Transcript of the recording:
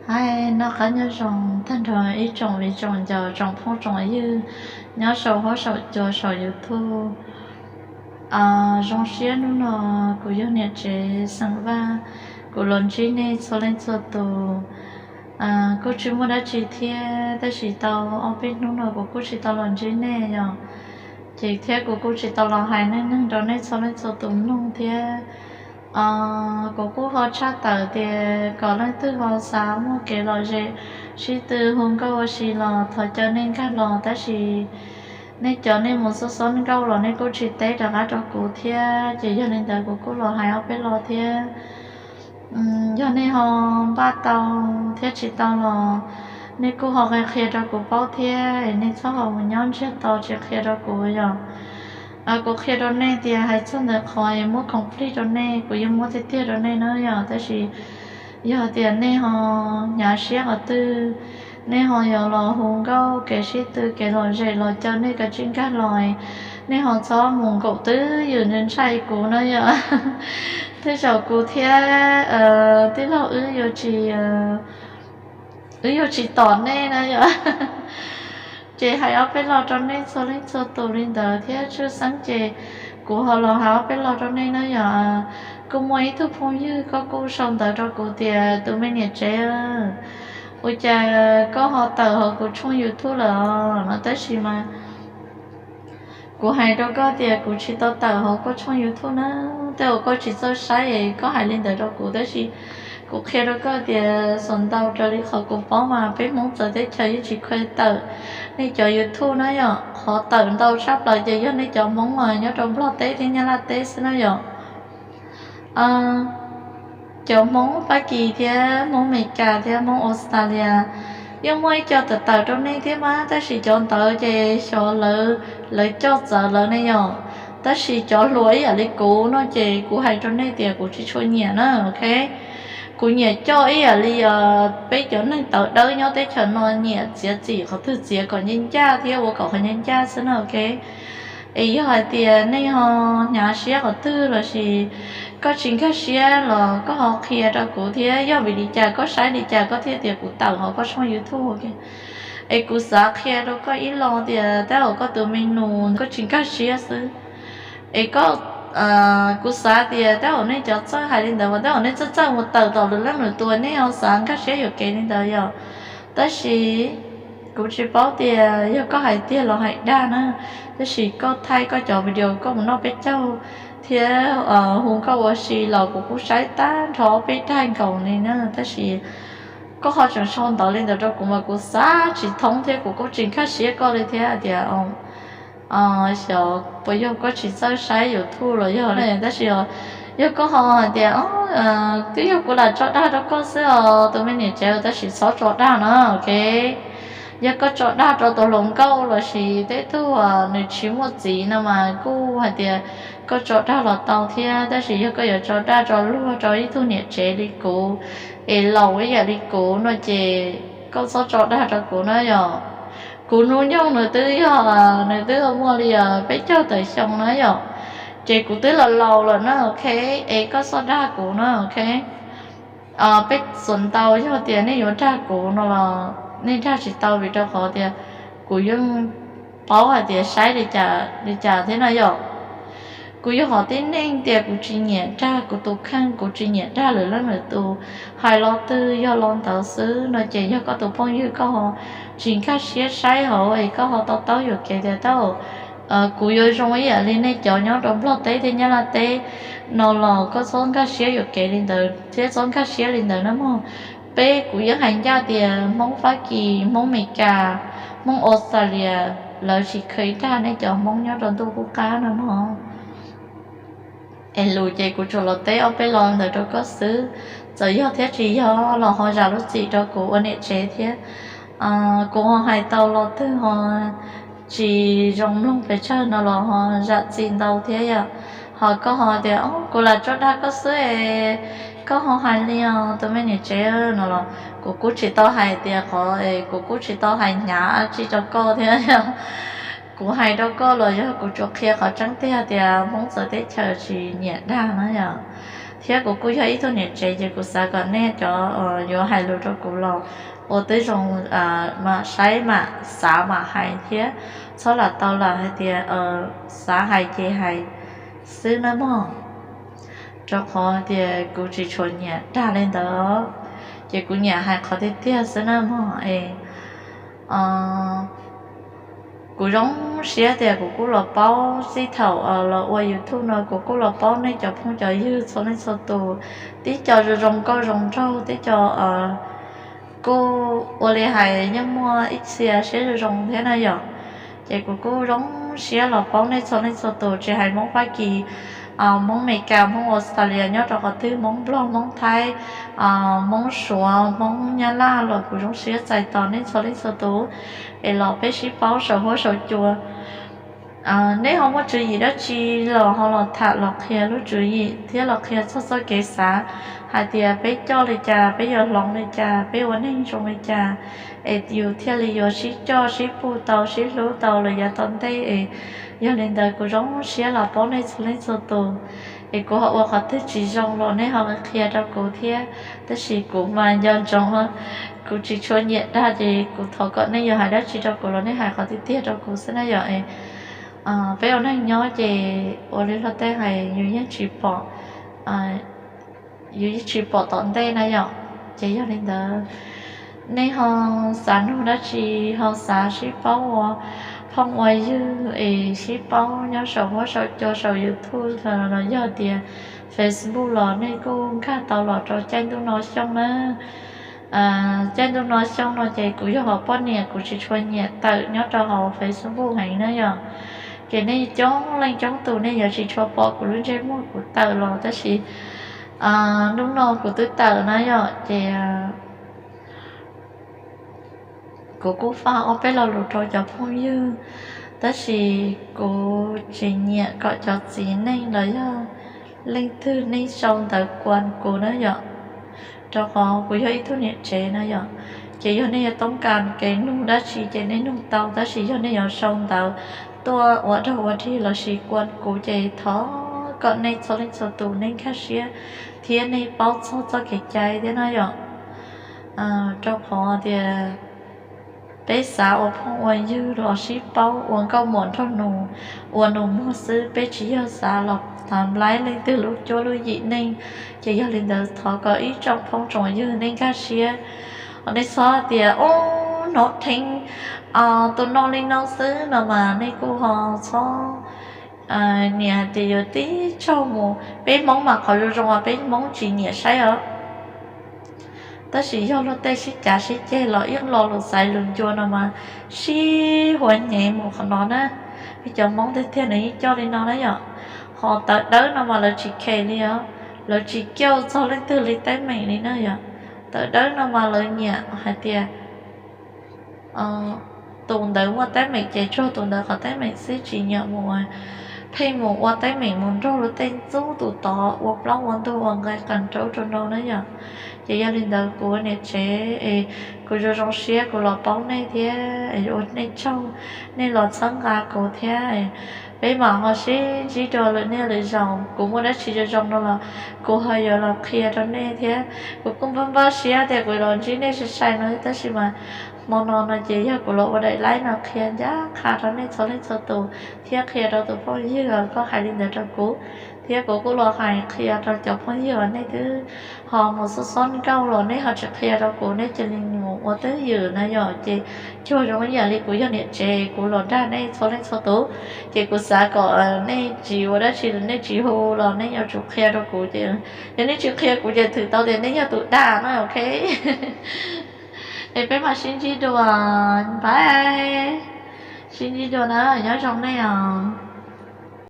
Hais noj qab nyob zoo tag nrho ib tsoom viv tsoom ncaus tsoom phooj tsoom ywg nyob saum huab saum cua saum YouTube. Zoo siab hnub no kuv yog niam tsev xeem Vaj, kuv los ntsib nej txhua leej txhua tus. Kuj tsis muaj dab tsi thiab, tab sis tau ob peb hnub no kuv kuj tsis tau los ntsib nej yom, ces thiab kuv kuj tsis tau los hais neej neeg rau nej txhua leej txhua tus mloog thiab. Kuv kuj ho tshaj tawm tias kom leej twg ho xav muaj kev lom zem sib tw hu nkauj ua si los thov caw nej nkag los, tab sis nej cov nej mus xob xob nkauj los nej kuj tsis teb rov qab rau kuv thiab, ces yog li ntawd kuv kuj los hais ob peb lo thiab. Yog nej ho npaj tau thiab tsis tau los nej kuj ho qhia qhia rau kuv paub thiab, nej txhob ho mus nyob ntsiag to tsis qhia rau kuv yom. Kuv qhia rau nej tias hais txog ntawm qhov es muab khoom plig rau nej kuv yeej muab tiag tiag rau nej na yom, tab sis yog tias nej ho hnyav siab qhov twg, nej ho yuav los hu nkauj kev sib tw kev lom zem los caw nej kav tsij nkag los, nej ho txhob mus nkaum twj ywm ntshai kuv na yom. Tej zaum kuv thiab tij laug wb yuav tsis, wb yuav tsis tom nej na yom. Ces hais ob peb lo rau nej txhua leej txhua tus li ntawd thiab tshwj xeeb ces kuv ho los hais ob peb lo rau nej na yom. Kuj muaj ib tug phooj ywg koj kuj sau ntawv rau kuv tias tus me niam tsev, ua cas koj ho tawm hauv kuv tshooj YouTube lawm no, tab sis mas kuv hais rau koj tias kuv tsis tau tawm hauv koj tshooj YouTube na. Tej uas koj tsis txawj saib es koj hais li ntawd rau kuv, tab sis kuv qhia rau koj tias xav ntau raws li qhov kuv paub mas peb Hmoob txawv teb chaws yeej tsis kheev tawm nej cov YouTube na yom. Qhov tawm ntau tshaj plaws ces yog nej cov Hmoob nyob rau Nplog teb thiab Nyab Laj teb xwb na yom. Cov Hmoob Fab Kis thiab Hmoob Meskas thiab Hmoob Australia yeej muaj ib co tawm tawm rau nej thiab mas, tab sis cov ntawd ces xyov lawv coj txawv lawv ne yom. Tab sis cov hluas ib yam li kuv no ces kuv hais rau nej tias kuv tsis tshua nyiam na, ok. Kuv nyiam coj ib yam li peb cov neeg tawv dawb nyob teb chaws no nyiam txiav txim qhov twg txiav kom ncaj ncaj thiab ua kom qhov ncaj ncaj xwb na, ok. Es yog hais tias nej ho hnyav siab qhov twg lossis koj tsis nkag siab los koj ho qhia rau kuv thiab, yog vim li cas koj saib li cas koj thiaj tias kuv tawm hauv koj tshooj YouTube, es kuv xav qhia rau koj ib lo tias tab hauv koj tus me nus koj tsis nkag siab xwb. Es koj, kuv xav tias tab hauv nej cov txawj hais li ntawd mas tab hauv nej txawj txawj mus tawm tom lwm leej lwm tus nej ho xav nkag siab yuam kev li ntawd yom. Tab sis kuv tsis paub tias yog koj hais tiag los hais dag na, tab sis koj thaij koj cov video koj mus noj peb caug thiab hu nkauj ua si los kuv kuj saib tag nrho peb dag nkaus li na, tab sis koj ho tseem sau ntawv li ntawd rau kuv mas kuv xav tsis thoob thiab kuv kuj tsis nkag siab koj li thiab tias xyov puas yog koj tsis txawj saib YouTube los yog, tab sis yog koj ho hais tias twb yog kuv lam tso dag rau koj xwb os tus me niam tsev, tab sis txhob tso dag na, ok. Yog koj tso dag rau tus hluas nkauj lossis tej tug nws tsis muaj txiv no mas kuj hais tias koj tso dag los tau thiab, tab sis yog koj yuav tso dag rau luag rau ib tug niam tsev li kuv es laus ib yam li kuv no ces koj txhob tso dag rau kuv na yom. Kuv hnub nyoog nws twb yog, nws twb muaj li peb caug tawm xyoo na yom, ces kuv twb los laus lawm na, ok. Es koj txhob dag kuv na, ok. Peb txhua ntau yog tias nej yuav dag kuv no los nej dag tsis tau vim rau qhov tias kuv yeej paub hais tias saib li cas li cas thiab no yom. Kuv yog hom tib neeg tias kuv tsis nyiam dag kuv tus kheej, kuv tsis nyiam dag lwm leej lwm tus, hais lo twg yog lo ntawd xwb no ces yog koj tus phooj ywg koj ho tsis nkag siab saib hauv es koj ho to taub yuam kev tias tab kuv yuav zoo ib yam li nej cov nyob rau Nplog teb thiab Nyab Laj teb no los koj txhob nkag siab yuam kev li ntawd thiab txhob nkag siab li ntawd na mog. Peb kuv yeej hais ncaj tias Hmoob Fab Kis, Hmoob Meskas, Hmoob Australia lawv tsis kheev dag nej cov Hmoob nyob rau ntuj qub qab no mog. Es lus ces kuv tsuas los teb ob peb lo ntawd rau koj xwb, txawm yog thiab tsis yog los ho zam lub txim rau kuv ua niam tsev thiab. Kuv ho hais tau lo twg ho tsis zoo mloog pes tsawg no los ho zam txim ntau thiab yom. Ho koj ho tias kuv lam tso dag koj xwb es koj ho hais li os tus me niam tsev no los kuv kuj tsis tau hais tias qhov, kuv kuj tsis tau hais hnyav dab tsi rau koj thiab. Kuv hais rau koj los yog kuv tsuas qhia qhov tseeb tiag tias Hmoob txawv teb chaws tsis nyiam dag na yom. Thiab kuv kuj yog ib tug niam tsev ces kuv xav kom nej cov yuav hais lus rau kuv los ua tib zoo mam saib mam xav mam hais thiab, txhob lam tau lam hais tias xav hais ces hais xwb nawb mog. Rau qhov tias kuv tsis tshua nyiam dag li ntawd, ces kuv nyiam hais qhov tiag tiag xwb nawb mog es kuv zoo siab tias kuv kuj los paub txij thaum los ua YouTube no kuv kuj los paub nej cov phooj cov ywg txhua leej txhua tus, tib co zoo zoo nkauj zoo nraug, tib co kuj ua li hais yeej muaj ib txhia siab zoo zoo thiab na yom. Ces kuv kuj zoo siab los paub nej txhua leej txhua tus, tsis hais Hmoob Fab Kis, Hmoob Mes Kas, Hmoob Australia, nyob rau qhov twg, Hmoob Nplog, Hmoob Thaib, Hmoob Suav, Hmoob Nyab Laj los kuv zoo siab txais tos nej txhua leej txhua tus es los peb sib paub saum huab saum cua. Nej ho muaj tswv yim dab tsi los ho los tham los qhia lub tswv yim thiab los qhia txog txoj kev xav hais tias peb coj li cas, peb yuav hloov li cas, peb ua neeg zoo li cas es yus thiaj li yuav sib coj sib pug tau, sib hlub tau los yav tom ntej es. Yog li ntawd kuv zoo siab los paub nej txhua leej txhua tus es kuv ho ua qhov twg tsis zoo los nej ho qhia rau kuv thiab. Tab sis kuv mas nco ntsoov, kuv tsis tshua nyiam dag ces kuv thov kom nej yuav hais dab tsi rau kuv los nej hais qhov tiag tiag rau kuv xwb na yom. Peb ua neeg nyob ces ua li luag tej hais yus yeej tsis pom yus yeej tsis pom tom ntej na yom. Ces yog li ntawd nej ho xav nug dab tsi, ho xav sib paub ua phooj ua ywg es sib paub nyob saum huab saum cua saum YouTube los yog tias Facebook los nej kuj nkag tau los rau caij ntuj no xyoo na. Caij ntuj no xyoo no ces kuv yog hom poj niam kuv tsis tshua nyiam tawm nyob rau hauv Facebook heev na yom. Ces nej coob leej coob tus nej yuav tsis tshua pom kuv lub ntsej muag kuv tawm los tab sis hnub no kuv twb tawm na yom. Ces kuv kuj faj ob peb lo lus rau cov phooj ywg, tab sis kuv tsis nyiam kom cov txiv neej los yog leej twg nej sau ntawv kuas kuv na yom. Rau qhov kuv yog ib tug niam tsev na yom. Ces yog nej yuav toob kas kev nug dab tsi ces nej nug tau, tab sis yog nej yuav sau ntawv tuaj ua dog ua dig lossis kuas kuv ces thov kom nej txhua leej txhua tus nej nkag siab thiab nej paub txog txoj kev cai thiab na yom. Rau qhov tias peb xav ua phooj ua ywg los sib paub ua nkauj muam nraug nus, ua nus muag xwb, peb tsis yog xav los thav nplaib leej twg lub cuab lub yim neej. Ces yog li ntawd thov kom ib tsoom phooj tsoom ywg nej nkag siab, nej txhob tias ub hnov dheev tus no li no xwb no mas nej kuj ho txhob nias hais tias yuav tib tsaug mus. Peb Hmoob mas qhov zoo zoo uas peb Hmoob tsis nyiam saib os. Tab sis yog luag tej sib cav sib ceg los ib lo lus xaiv lus ncua no mas sib huav nyev mus qhov no na. Peb cov Hmoob tiag tiag nws yeej coj li no na yom. Ho tawv dawb no mas lawv tsis khes li os, lawv tsis kiaj txog leej twg li teeb meem li na yom. Tawv dawb no mas lawv nyiam hais tias tus ntawd muaj teeb meem ces tsuag tus ntawd qhov teeb meem xwb, tsis nyiam mus pheej mus ua teeb meem mus nrog luag tej ntxub tus tod ua plaub ua ntug ua nqe qas rau rau no na yom. Ces yog li ntawd kuv ua niam tsev es kuv zoo zoo siab kuv los paub nej thiab ua nej tsaug, nej los txhawb nqa kuv thiab. Peb mam ho sib ntsib dua lwm niaj lwm zaus, kuv muaj dab tsi zoo zoo no los kuv ho yuav los qhia rau nej thiab. Kuv kuj npaj npaj siab tias kuv los ntsib nej sai sai no tab sis mas hmo no no ces yog kuv los ua daim live no qhia ncaj qha rau nej txhua leej txhua tus thiab qhia rau tus phooj ywg koj hais li ntawd rau kuv, thiab kuv kuj los hais qhia rau cov phooj ywg uas nej twb ho mus xob xob nkauj los nej ho tsis qhia rau kuv, nej cia li mus ua twj ywm na yom. Ces cuag zoo ib yam li kuv yog niam tsev kuv los dag nej txhua leej txhua tus, ces kuv xav kom nej tsis ua dab tsi los nej tsis hu los nej yuav tsum qhia rau kuv ces yog nej tsis qhia kuv ces thwm tau tias nej yog tus dag no, ok. Es peb mam sib ntsib dua, bye, sib ntsib dua na, nyob zoo nej os.